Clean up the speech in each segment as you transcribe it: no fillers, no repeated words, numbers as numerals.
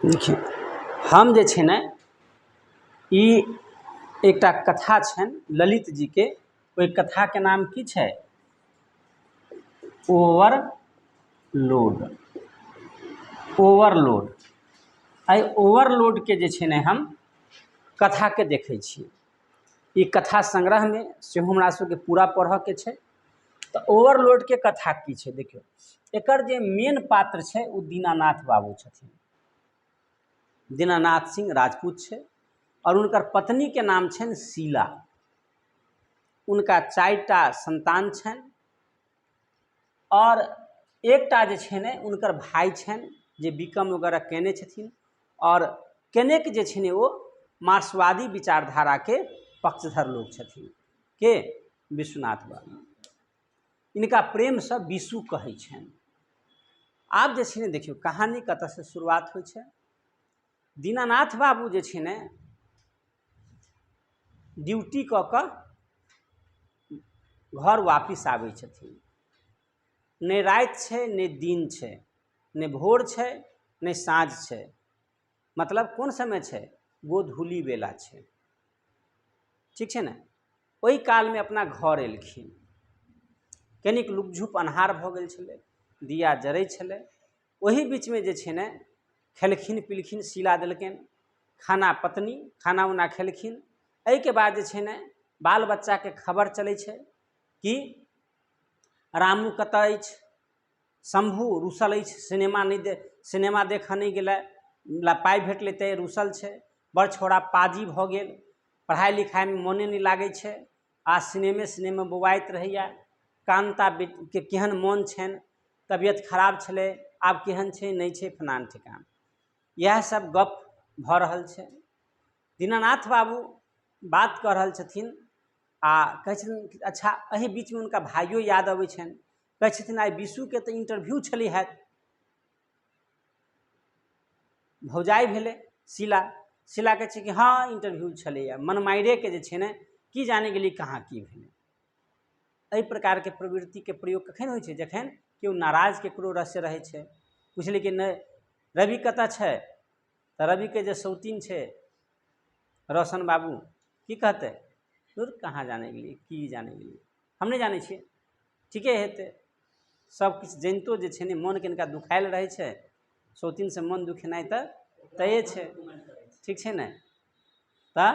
देखियौ, हम जे छै ने ई एकटा कथा छनि ललित जीके। ओहि कथाके नाम की छै? ओवरलोड। ओवरलोड। एहि ओवरलोडके जे छै ने हम कथाके देखै छियै। ई कथा संग्रहमे सेहो हमरा सबके पूरा पढ़ऽके छै। तऽ ओवरलोडके कथा की छै देखियौ, एकर जे मेन पात्र छै ओ दीनानाथ बाबू छथिन। दीनानाथ सिंह राजपूत छै आओर हुनकर पत्नीके नाम छनि शीला। उनका 4टा संतान छनि आओर एकटा जे छै ने हुनकर भाय छनि जे बी कॉम वगैरह केने छथिन आओर केनेक जे छै ने ओ मार्क्सवादी विचारधाराके पक्षधर लोक छथिन। के? विश्वनाथ बाबू। इनका प्रेमसँ विशु कहै छनि। आब जे छै ने देखियौ कहानी कतऽसँ शुरुआत होइ छै। दीनानाथ बाबू जे छै ने ड्यूटी कऽ कऽ घर वापिस आबै छथिन। नहि राति छै नहि दिन छै, नहि भोर छै नहि साँझ छै, मतलब कोन समय छै? गोधूली बेला छै, ठीक छै ने। ओहि कालमे अपना घर एलखिन। कनिक लुकझुप अन्हार भऽ गेल छलै, दिया जरै छलै। ओही बीचमे जे छै ने खेलखिन पिलखिन, शीला देलकनि खाना, पत्नी खाना उना खेलखिन। एहिके बाद जे छै ने बाल बच्चाके खबर चलै छै कि रामू कतऽ अछि, शम्भू रुसल अछि, सिनेमा नहि दे सिनेमा देखऽ नहि गेलै, पाइ भेटलै तैँ रुसल छै, बड़ छौड़ा पाजी भऽ गेल, पढ़ाइ लिखाइमे मोने नहि लागै छै आ सिनेमे सिनेमे बौआइत रहैए। कान्ता के केहन मोन छनि, तबियत खराब छलै, आब केहन छै नहि छै, फलान ठिकान, इएह सब गप भऽ रहल छै। दीनानाथ बाबू बात कऽ रहल छथिन आ कहै छथिन अच्छा, एहि बीचमे हुनका भाइयो याद अबै छनि। कहै छथिन आइ विशुके तऽ इंटरव्यू छलै हैत। भौजाइ भेलै शीला। शीला कहै छै कि हँ इंटरव्यू छलैए। मनमारिएके जे छै ने की जाने गेली कहाँ की भेलै। एहि प्रकारके प्रवृत्तिके प्रयोग कखन होइ छै? जखन केओ नाराज ककरो से रहै छै। पुछली कि नहि रवि कतऽ छै, तऽ रविके जे सौतीन छै रोशन बाबू की कहतै? दूर कहाँ जाने गेलियै, की जाने गेलियै, हम नहि जानै छियै, ठीके हेतै। सब किछु जनितो जे छै ने मोन कनिका दुखायल रहै छै, सौतीनसँ मन दुखेनाइ तऽ तये छै, ठीक छै ने। तऽ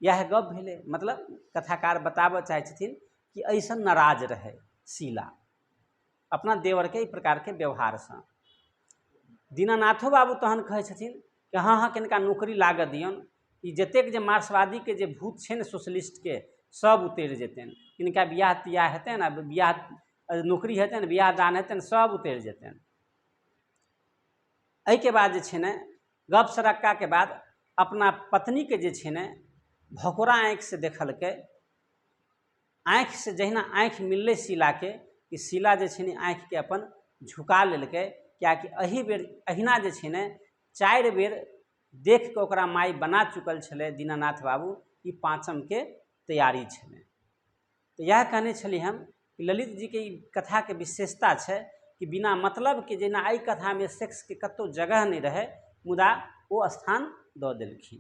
इएह गप भेलै। मतलब कथाकार बताबऽ चाहै छथिन कि एहिसँ नाराज रहै शीला अपना देवरके एहि प्रकारके व्यवहारसँ। दीनानाथो बाबू तहन कहै छथिन कि हँ हँ कनिका नौकरी लागऽ दियौन, ई जतेक जे मार्क्सवादीके जे भूत छै ने सोशलिस्टके सब उतरि जेतनि, हिनका बियाह तियाह हेतनि आ बियाह नौकरी हेतनि, बियाह दान हेतनि, सब उतरि जेतनि। एहिके बाद जे छै ने गप सड़क्काके बाद अपना पत्नीके जे छै ने भकोरा आँखिसँ देखलकै। आँखिसँ जहिना आँखि मिललै शीलाके कि शीला जे छै ने आँखिके अपन झुका लेलकै, किएकि एहि बेर अहिना जे छै ने 4 बेर देख कऽ ओकरा माय बना चुकल छलै दीनानाथ बाबू, ई 5मके तैयारी छलै। तऽ इएह कहने छली हम कि ललित जीके ई कथाके विशेषता छै कि बिना मतलबके, जेना एहि कथामे सेक्सके कतहु जगह नहि रहै मुदा ओ स्थान दऽ देलखिन,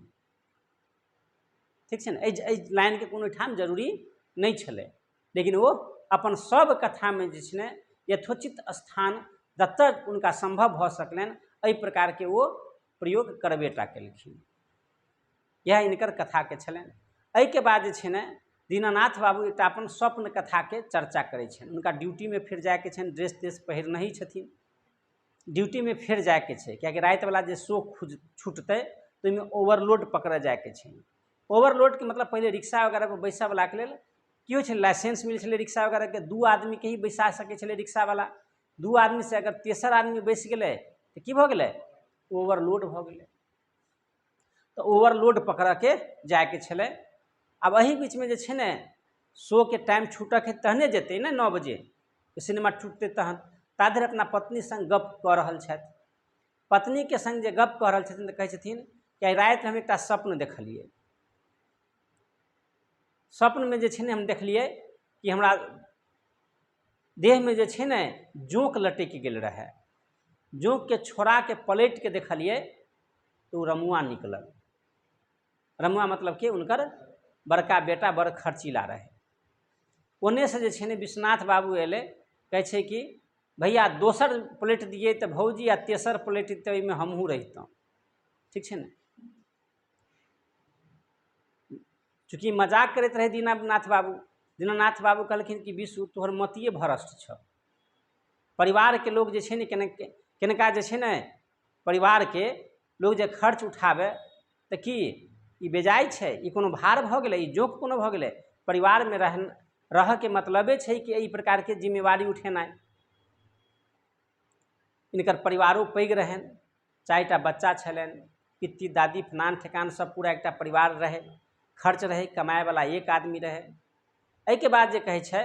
ठीक छै ने। एहि लाइनके कोनो ठाम जरूरी नहि छलै, लेकिन ओ अपन सब कथामे जे छै ने यथोचित स्थान जतऽ हुनका सम्भव भऽ सकलनि एहि प्रकारके ओ प्रयोग करबे टा केलखिन। इएह हिनकर कथाके छलनि। एहिके बाद जे छै ने दीनानाथ बाबू एकटा अपन स्वप्न कथाके चर्चा करै छनि। हुनका ड्यूटीमे फेर जायके छनि, ड्रेस त्रेस पहिरनहि छथिन, ड्यूटीमे फेर जायके छै, किएकि रातिवला जे शो छुटतै ताहिमे ओवरलोड पकड़ऽ जायके छै। ओवरलोडके मतलब पहिले रिक्शा वगैरहपर बैसऽवलाके लेल की होइ छलै, लाइसेंस मिलै छलै रिक्शा वगैरहके, 2 आदमीके ही बैसा सकै छलै रिक्शावला। 2 आदमीसँ अगर तेसर आदमी बैस गेलै तऽ की भऽ गेलै, ओवरलोड भऽ गेलै। तऽ ओवरलोड पकड़ऽके जायके छलै। आब एहि बीचमे जे छै ने शोके टाइम छूटऽके तहने जेतै ने, 9 बजे सिनेमा छूटतै तहन। ता धरि अपना पत्नी सङ्ग गप कऽ रहल छथि। पत्नीके सङ्ग जे गप कऽ रहल छथिन तऽ कहै छथिन कि आइ रातिमे हम एकटा स्वप्न देखलियै। स्वप्नमे जे छै ने हम देखलियै कि हमरा देहमे जे छै ने जोंक लटकि गेल रहै। जोंकके छोड़ाके पलटिके देखलियै तऽ ओ रमुआ निकलल। रमुआ मतलब कि हुनकर बड़का बेटा बड़ खर्चीला रहै। ओन्नेसँ जे छै ने विश्वनाथ बाबू अयलै, कहै छै कि भैया दोसर प्लेट दियै तऽ भौजी आ तेसर प्लेट तऽ ओहिमे हमहूँ रहितहुँ। ठीक छै ने। चूँकि मजाक करैत रहै दीनानाथ बाबू, दीनानाथ बाबू कहलखिन कि विशु तोहर मतिए भ्रष्ट छौ। परिवारके लोक जे छै ने केनका जे छै ने परिवारके लोक जे खर्च उठाबै तऽ की ई बेजाय छै? ई कोनो भार भऽ गेलै? ई जोक कोनो भऽ गेलै? परिवारमे रहऽके मतलबे छै कि एहि प्रकारके जिम्मेवारी उठेनाइ। हिनकर परिवारो पैघ रहनि, 4टा बच्चा छलनि, पित्ती दादी फलान ठेकान सब पूरा एकटा परिवार रहै, खर्च रहै, कमायवला एक आदमी रहै। एहिके बाद जे कहै छै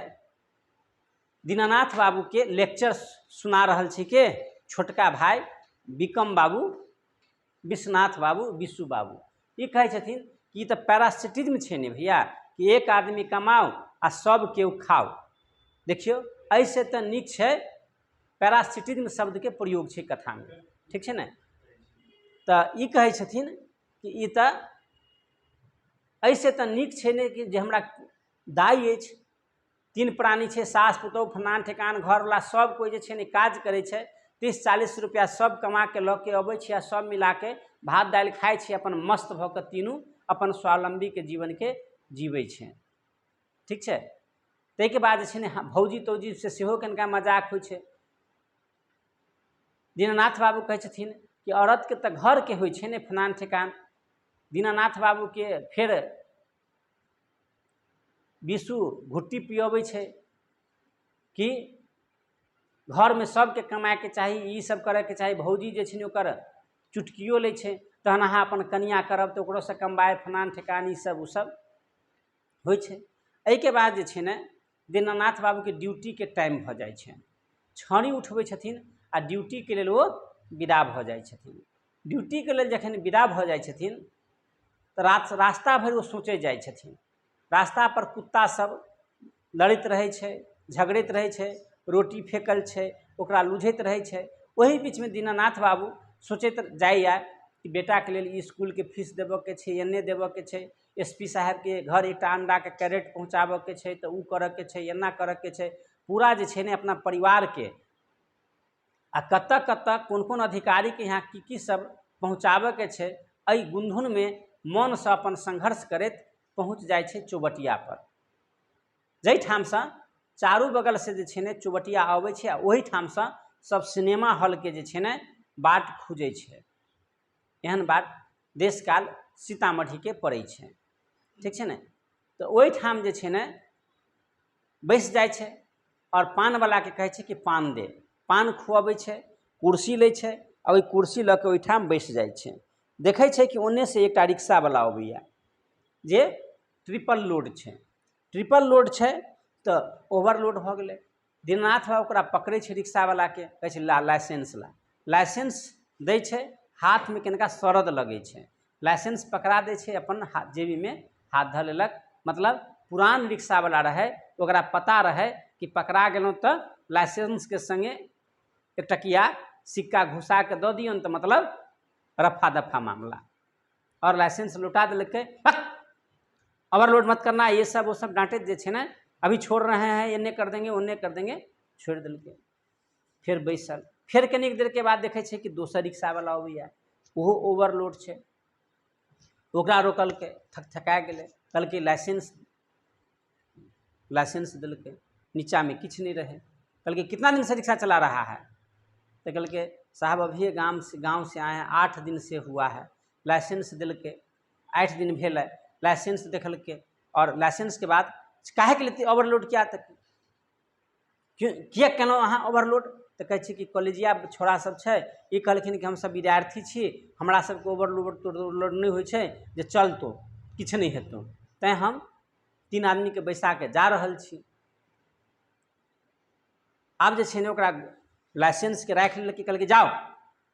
दीनानाथ बाबूके लेक्चर सुना रहल छै के छोटका भाय विकम बाबू, विश्वनाथ बाबू, विशु बाबू। ई कहै छथिन कि ई तऽ पैरासिटिज्म छै ने भैया, कि एक आदमी कमाओ आ सब केओ खाओ। देखियौ एहिसँ तऽ नीक छै पैरासिटिज्म शब्दके प्रयोग छै कथामे। ठीक छै ने। तऽ ई कहै छथिन कि ई तऽ एहिसँ तऽ नीक छै ने कि जे हमरा दाइ अछि, 3 प्राणी छै, सास पुतोहु फलान ठेकान घरवला सब कोइ जे छै ने काज करै छै, 30-40 रुपैआ सब कमा के लऽ के अबै छै आ सब मिलाके भात दालि खाइ छै, अपन मस्त भऽ कऽ तीनू अपन स्वावलम्बीके जीवनके जीबै छै। ठीक छै। ताहिके बाद जे छै ने भौजी तौजी से सेहो कनिका मजाक होइ छै। दीनानाथ बाबू कहै छथिन कि औरतके तऽ घरके होइ छै ने फलान ठेकान। दीनानाथ बाबूके फेर विशु घुट्टी पियबै छै कि घरमे सबके कमायके चाही, ई सब करयके चाही। भौजी जे छै ने ओकर चुटकियो लै छै, तहन अहाँ अपन कनिया करब तऽ ओकरोसँ कमबाय फलान ठेकान ई सब ओ सब होइ छै। एहिके बाद जे छै ने दीनानाथ बाबूके ड्यूटीके टाइम भऽ जाइ छै, छड़ी उठबै छथिन आ ड्यूटीके लेल ओ विदा भऽ जाइ छथिन। ड्यूटीके लेल जखन विदा भऽ जाइ छथिन तऽ रास्ता भरि ओ सोचै जाइ छथिन। रास्ता पर कुत्ता सब लड़ैत रहै छै, झगड़ैत रहै छै, रोटी फेकल छै ओकरा लूझैत रहै छै। ओहि बीचमे दीनानाथ बाबू सोचैत जाइए कि बेटाके लेल इसकुलके फीस देबऽके छै, एन्ने देबऽके छै, एस पी साहेबके घर एकटा अंडाके कैरेट पहुँचाबऽके छै तऽ ओ करऽके छै, एना करऽके छै। पूरा जे छै ने अपना परिवारके आ कतऽ कतऽ कोन कोन अधिकारीके यहाँ की की सब पहुँचाबऽके छै, एहि गुंधुनमे मनसँ अपन संघर्ष करैत पहुँच जाइ छै चौबटिया पर, जाहिठामसँ चारू बगलसँ जे छै ने चौबटिया अबै छै आ ओहिठामसँ सब सिनेमा हॉलके जे छै ने बाट खुजै छै। एहन बाट देशकाल सीतामढ़ीके पड़ै छै। ठीक छै ने। तऽ ओहिठाम जे छै ने बैस जाइ छै आओर पानवलाके कहै छै कि पान दे, पान खुअबै छै, कुर्सी लै छै आ ओहि कुर्सी लऽ के ओहिठाम बैस जाइ छै। देखै छै कि ओन्नेसँ एकटा रिक्शावला अबैए जे ट्रिपल लोड छै, ट्रिपल लोड छै तऽ ओवरलोड भऽ गेलै। दीनानाथ बाबू ओकरा पकड़ै छै रिक्शावलाके, कहै छै ला लाइसेंस ला, लाइसेंस दै छै, हाथमे कनिका सरद लगै छै, लाइसेंस पकड़ा दै छै, अपन जेबीमे हाथ धऽ लेलक। मतलब पुरान रिक्शावला रहै, ओकरा पता रहै कि पकड़ा गेलहुँ तऽ लाइसेंसके सङ्गे एक टकिया सिक्का घुसा के दऽ दियौन तऽ मतलब रफा दफा मामला। और लाइसेंस लौटा देलकै, ओवरलोड मत करना, ये सब वो सब डांटे जे छै ने, अभी छोड़ रहे हैं, एन्ने कर देंगे ओन्ने कर देंगे, छोड़ि देलकै। फेर बैसल, फेर कनिक देरके बाद देखै छै कि दोसर रिक्शावला अबैए, ओहो ओवरलोड छै, ओकरा रोकलकै, थकथका गेलै, कहलकै लाइसेंस, लाइसेंस देलकै, नीचाँमे किछु नहि रहै। कहलकै कितना दिन से रिक्शा चला रहा है? तऽ कहलकै साहब अभिये गाँव से आए हैं, 8 दिन से हुआ है। लाइसेंस देलकै, 8 दिन भेलै, लाइसेंस देखलकै और लाइसेंसके बाद काहेके लिए ओवरलोड किया, तऽ किया केलहुँ अहाँ ओवरलोड? तऽ कहै छै कि कॉलेजिया छोड़ा सब छै, ई कहलखिन कि हमसब विद्यार्थी छी, हमरा सबके ओवरलोड तोवरलोड नहि होइ छै जे चलतौ किछु नहि हेतौ, तैँ हम 3 आदमीके बैसाके जा रहल छी। आब जे छै ने ओकरा लाइसेंसके राखि लेलकै, कहलकै जाओ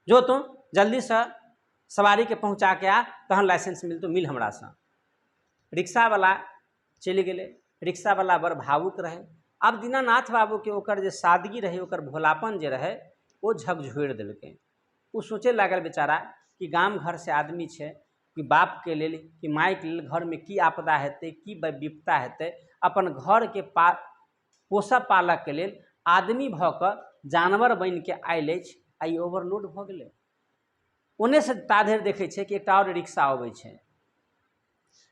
जो तुम जल्दीसँ सवारीके पहुँचाके आ, तहन लाइसेंस मिलतौ, मिल हमरासँ। रिक्शावला चलि गेलै, रिक्शावला बड़ भावुक रहै। आब दीनानाथ बाबूके ओकर जे सादगी रहै, ओकर भोलापन जे रहै, ओ झकझोरि देलकै। ओ सोचै लागल बेचारा कि गाम घरसँ आदमी छै, कि बापके लेल कि मायके लेल घरमे की आपदा हेतै, की विपता हेतै। अपन घरके पोसऽ पालऽके लेल आदमी भऽ कऽ जानवर बनिके आयल अछि आ ई ओवरलोड भऽ गेलै। ओन्नेसँ ताधरि देखै छै कि एकटा आओर रिक्शा अबै छै।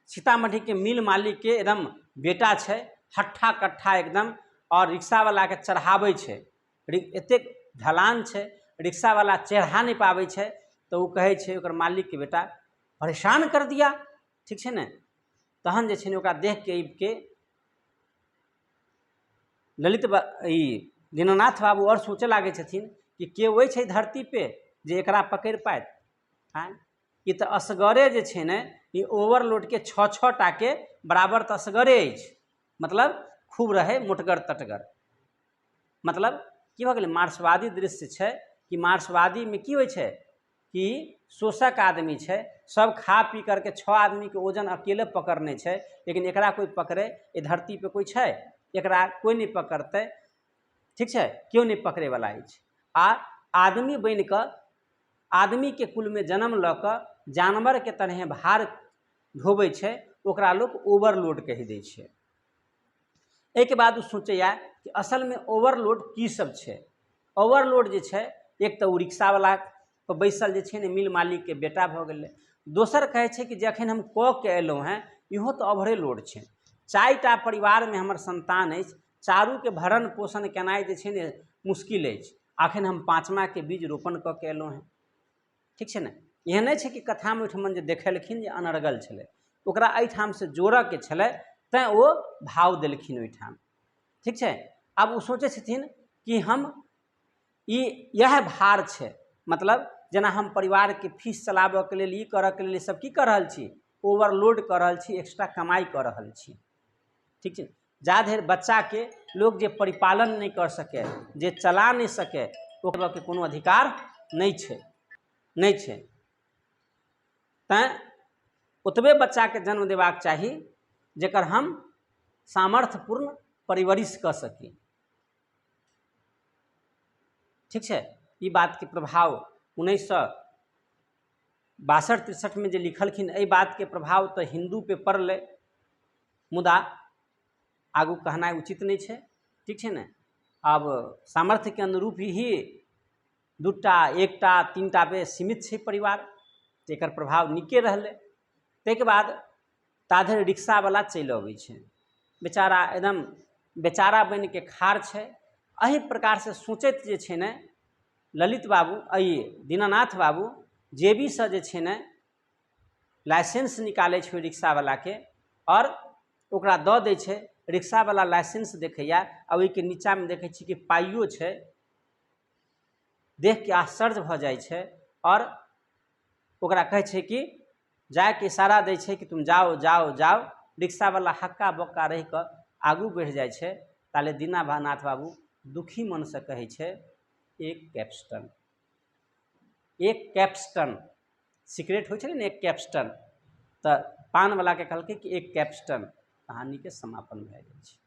सीतामढ़ीके मिल मालिकके एकदम बेटा छै, हट्ठा कट्ठा एकदम, आओर रिक्शावलाके चढ़ाबै छै। एतेक ढलान छै, रिक्शावला चढ़ा नहि पाबै छै, तऽ ओ कहै छै ओकर मालिकके बेटा परेशान कर दिया, ठीक छै ने। तहन जे छै ने ओकरा देखके के ललित ई दीनानाथ बाबू आओर सोचऽ लागै छथिन कि के ओहि छै धरती पे जे एकरा पकड़ि पायत। आँय, ई तऽ असगरे जे छै ने ई ओवरलोडके 6-6 टाके बराबर तऽ असगरे अछि, मतलब खूब रहै मोटगर तटगर। मतलब की भऽ गेलै, मार्क्सवादी दृश्य छै कि मार्क्सवादीमे की होइ छै कि शोषक आदमी छै, सब खा पी करके 6 आदमीके वजन अकेले पकड़ने छै, लेकिन एकरा कोइ पकड़े ए धरती पे कोइ छै? एकरा कोइ नहि पकड़तै, ठीक छै, केओ नहि पकड़ैवला अछि। आ आदमी बनिकऽ आदमीके कुलमे जन्म लऽ कऽ जानवरके तरहे भार ढोबै छै, ओकरा लोक ओवरलोड कहि दै छै। एहिके बाद ओ सोचैया कि असलमे ओवरलोड की सब छै। ओवरलोड जे छै, एक तऽ ओ रिक्शावला पर बैसल जे छै ने मिल मालिकके बेटा भऽ गेलै, दोसर कहै छै कि जखन हम कऽ के अयलहुँ हेँ इहो तऽ ओवरेलोड छै। 4टा परिवारमे हमर संतान अछि, चारूके भरण पोषण केनाइ जे छै ने मुश्किल अछि, अखन हम 5माके बीज रोपण कऽ के अयलहुँ हेँ, ठीक छै ने। एहन नहि छै कि कथामे ओहिठमन जे देखेलखिन जे अनर्गल छलै, ओकरा एहिठामसँ जोड़ऽके छलै तैँ ओ भाव देलखिन ओहिठाम, ठीक छै। आब ओ सोचै छथिन कि हम ई इएह भार छै, मतलब जेना हम परिवारके फीस चलाबऽके लेल ई करऽके लेल सब की कऽ रहल छी, ओवरलोड कऽ रहल छी, एक्स्ट्रा कमाइ कऽ रहल छी, ठीक छै। जा धरि बच्चाके लोक जे परिपालन नहि कऽ सकै, जे चला नहि सकै, ओकरा के कोनो अधिकार नहि छै, नहि छै। तैँ ओतबे बच्चाके जन्म देबाक चाही जकर हम सामर्थ्यपूर्ण परवरिश कऽ सकी, ठीक छै। ई बातके प्रभाव 1962-63 में जे लिखलखिन एहि बातके प्रभाव तऽ हिन्दू पे पड़लै, मुदा आगू कहनाइ उचित नहि छै, ठीक छै ने। आब सामर्थ्यके अनुरूप ही 2टा 1टा 3टा पे सीमित छै परिवार, तऽ एकर प्रभाव नीके रहलै। ताहिके बाद ताधरि रिक्शावला चलि अबै छै, बेचारा एकदम बेचारा बनिके खाड़ छै। एहि प्रकारसँ सोचैत जे छै ने ललित बाबू, एहि दीनानाथ बाबू जेबीसँ जे छै ने लाइसेंस निकालै छै ओहि रिक्शावलाके आओर ओकरा दऽ दै छै। रिक्शावला लाइसेंस देखैया आ ओहिके नीचाँमे देखै छी कि पाइयो छै, देखके आश्चर्य भऽ जाइ छै आओर ओकरा कहै छै कि जायके इशारा दै छै कि तुम जाओ जाओ जाओ। रिक्शावला हक्का बक्का रहि कऽ आगू बढ़ि जाइ छै। ताले दीनानाथ बाबू दुखी मनसँ कहै छै, एक कैप्स्टन, एक कैप्स्टन सिगरेट होइ छलै ने, एक कैप्स्टन, तऽ पानवलाके कहलकै कि एक कैप्स्टन। कहानीके समापन भए जाइ छै।